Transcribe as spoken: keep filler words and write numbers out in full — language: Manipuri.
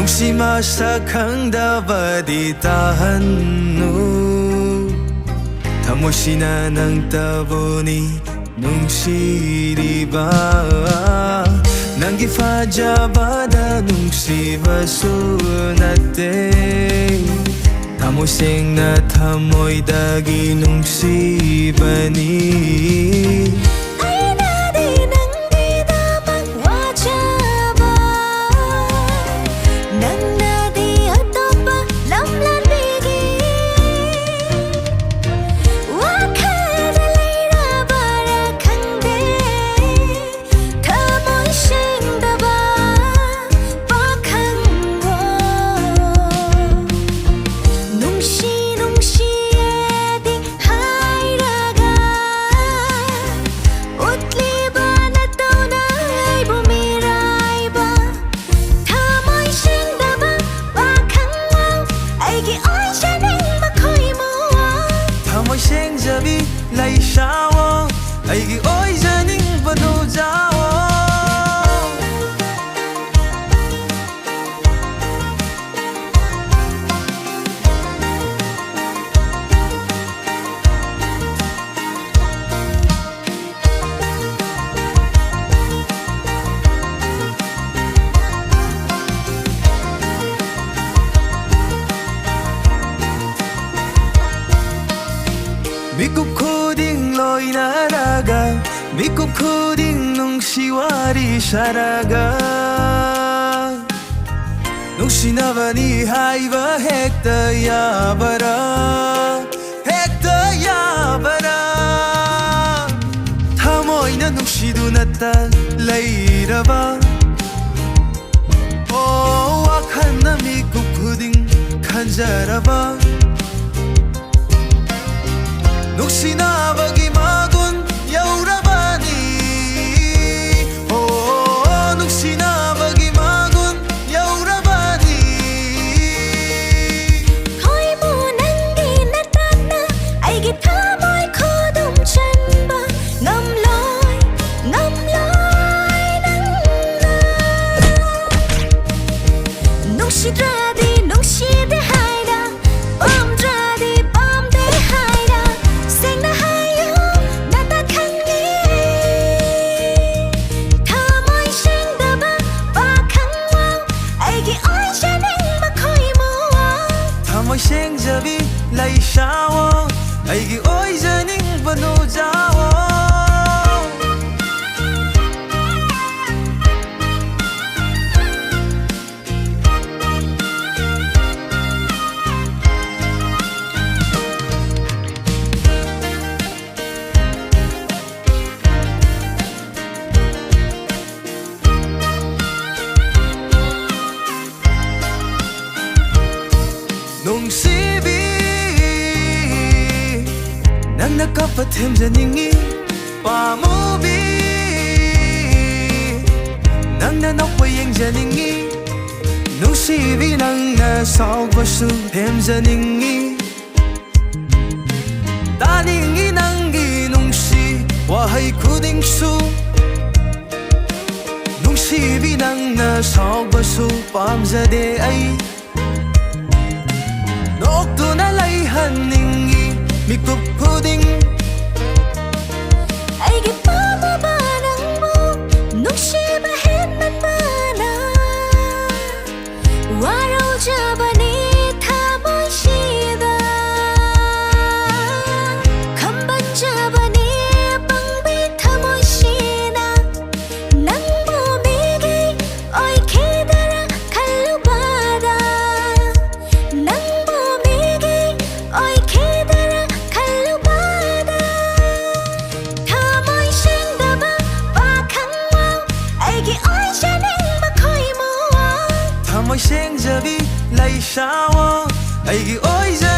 ꯅꯨꯡꯁꯤ ꯃꯁꯛ ꯈꯪꯗꯕꯗꯤ ꯇꯥꯍꯟꯅꯨ꯫ ꯊꯃꯣꯏꯁꯤꯅ ꯅꯪꯇꯕꯨꯅꯤ ꯅꯨꯡꯁꯤꯔꯤꯕ꯫ ꯅꯪꯒꯤ ꯐꯖꯕꯗ ꯅꯨꯡꯁꯤꯕꯁꯨ ꯅꯠꯇꯦ꯫ ꯊꯃꯣꯏ ꯁꯦꯡꯅ ꯊꯃꯣꯏꯗꯒꯤ ꯅꯨꯡꯁꯤꯕꯅꯤ꯫ ꯑꯩꯅꯗꯤ ꯅꯪꯒꯤꯗꯃꯛ ꯋꯥꯖꯕ, ꯅꯪꯅꯗꯤ ꯑꯇꯣꯞꯄ ꯂꯝꯂꯥꯟꯕꯤꯒꯤ ꯋꯥꯈꯜꯗ ꯂꯩꯔꯕꯔꯥ ꯈꯪꯗꯦ꯫ ꯊꯃꯣꯏ ꯁꯦꯡꯗꯕ ꯄꯥꯈꯪꯕꯨ ꯅꯨꯡꯁꯤ ꯅꯨꯡꯁꯤꯌꯦꯗꯤ ꯍꯥꯏꯔꯒ ꯎꯠꯂꯤꯕ ꯅꯇꯧꯅ ꯑꯩꯕꯨ ꯃꯤꯔꯥꯏꯕ꯫ ꯊꯃꯣꯏ ꯁꯦꯡꯗꯕ ꯄꯥꯈꯪꯕꯨ ꯑꯩꯒꯤ ꯑꯣꯏꯖꯅꯤꯡꯕ ꯈꯣꯏꯃꯨ꯫ ꯊꯃꯣꯏ ꯁꯦꯡꯖꯕꯤ ꯂꯩꯁꯥꯋꯣ, ꯑꯩꯒꯤ ꯑꯣꯏꯖꯅꯤꯡꯕ ꯅꯨꯖꯥꯋꯣ꯫ ꯃꯤꯀꯨꯞ ꯈꯨꯗꯤꯡ ꯂꯣꯏꯅꯔꯒ, ꯃꯤꯀꯨꯞ ꯈꯨꯗꯤꯡ ꯅꯨꯡꯁꯤ ꯋꯥꯔꯤ ꯁꯥꯔꯒ, ꯅꯨꯡꯁꯤꯅꯕꯅꯤ ꯍꯥꯏꯕ ꯍꯦꯛꯇ ꯌꯥꯕꯔꯥ? ꯍꯦꯛꯇ ꯌꯥꯕꯔꯥ? ꯊꯃꯣꯏꯅ ꯅꯨꯡꯁꯤꯗꯨꯅꯇ ꯂꯩꯔꯕ, ꯑꯣ, ꯋꯥꯈꯜꯅ ꯃꯤꯀꯨꯞ ꯈꯨꯗꯤꯡ ꯈꯟꯖꯔꯕ, ꯅꯨꯡꯁꯤꯅꯕꯒꯤ ꯃꯒꯨꯟ ꯌꯧꯔꯕꯅꯤ꯫ ꯑꯣ, ꯅꯨꯡꯁꯤꯅꯕꯒꯤ ꯃꯒꯨꯟ ꯌꯧꯔꯕꯅꯤ꯫ ꯈꯣꯏꯃꯨ ꯅꯪꯒꯤ ꯅꯇꯥꯠꯅ ꯑꯩꯒꯤ ꯊꯃꯣꯏ ꯈꯨꯗꯨꯝ ꯆꯟꯕ ꯉꯝꯂꯣꯏ, ꯉꯝꯂꯣꯏ ꯅꯪꯅ꯫ ꯁꯥꯋꯣ, ꯑꯩꯒꯤ ꯑꯣꯏꯖꯅꯤꯡꯕ ꯅꯨꯖꯥꯋꯣ꯫ ꯅꯨꯡꯁꯤꯕꯤ, ꯅꯪꯅ ꯀꯞꯄ ꯊꯦꯝꯖꯅꯤꯡꯉꯤ꯫ ꯄꯥꯝꯃꯨꯕꯤ, ꯅꯪꯅ ꯅꯣꯛꯄ ꯌꯦꯡꯖꯅꯤꯡꯉꯤ꯫ ꯅꯨꯡꯁꯤꯕꯤ, ꯅꯪꯅ ꯁꯥꯎꯕꯁꯨ ꯊꯦꯝꯖꯅꯤꯡꯉꯤ꯫ ꯇꯥꯅꯤꯡꯉꯤ ꯅꯪꯒꯤ ꯅꯨꯡꯁꯤ ꯋꯥꯍꯩ ꯈꯨꯗꯤꯡꯁꯨ꯫ ꯅꯨꯡꯁꯤꯕꯤ, ꯅꯪꯅ ꯁꯥꯎꯕꯁꯨ ꯄꯥꯝꯖꯗꯦ ꯑꯩ꯫ ꯅꯣꯛꯇꯨꯅ ꯂꯩꯍꯟꯅꯤꯡꯉꯤ ꯃꯤꯀꯨꯞ ꯈꯨꯗꯤꯡ꯫ ꯑꯩꯒꯤ ꯄꯥꯝꯃꯕ ꯅꯪꯕꯨ ꯅꯨꯡꯁꯤꯕ ꯍꯦꯟꯃꯟꯕꯅ ꯋꯥꯔꯧꯖꯕꯅꯤ ꯊꯃꯣꯏꯁꯤꯗ꯫ ꯈꯝꯕꯟꯖꯕꯅꯤ ꯄꯪꯕꯤ ꯊꯃꯣꯏꯁꯤꯅ꯫ ꯅꯪꯕꯨ ꯃꯤꯒꯤ ꯑꯣꯏꯈꯤꯗ꯭ꯔꯥ ꯈꯜꯂꯨꯕꯗ, ꯅꯪꯕꯨ ꯃꯤꯒꯤ ꯑꯣꯏꯈꯤꯗ꯭ꯔꯥ ꯈꯜꯂꯨꯕꯗ, ꯊꯃꯣꯏ ꯁꯦꯡꯗꯕ ꯄꯥꯈꯪ ꯃꯧ, ꯑꯩꯒꯤ ꯑꯣꯏꯖꯅꯤꯡꯕ ꯈꯣꯏꯃꯨ꯫ ꯊꯃꯣꯏ ꯁꯦꯡꯖꯕꯤ ꯂꯩꯁꯥꯋꯣ, ꯑꯩꯒꯤ ꯑꯣꯏꯖ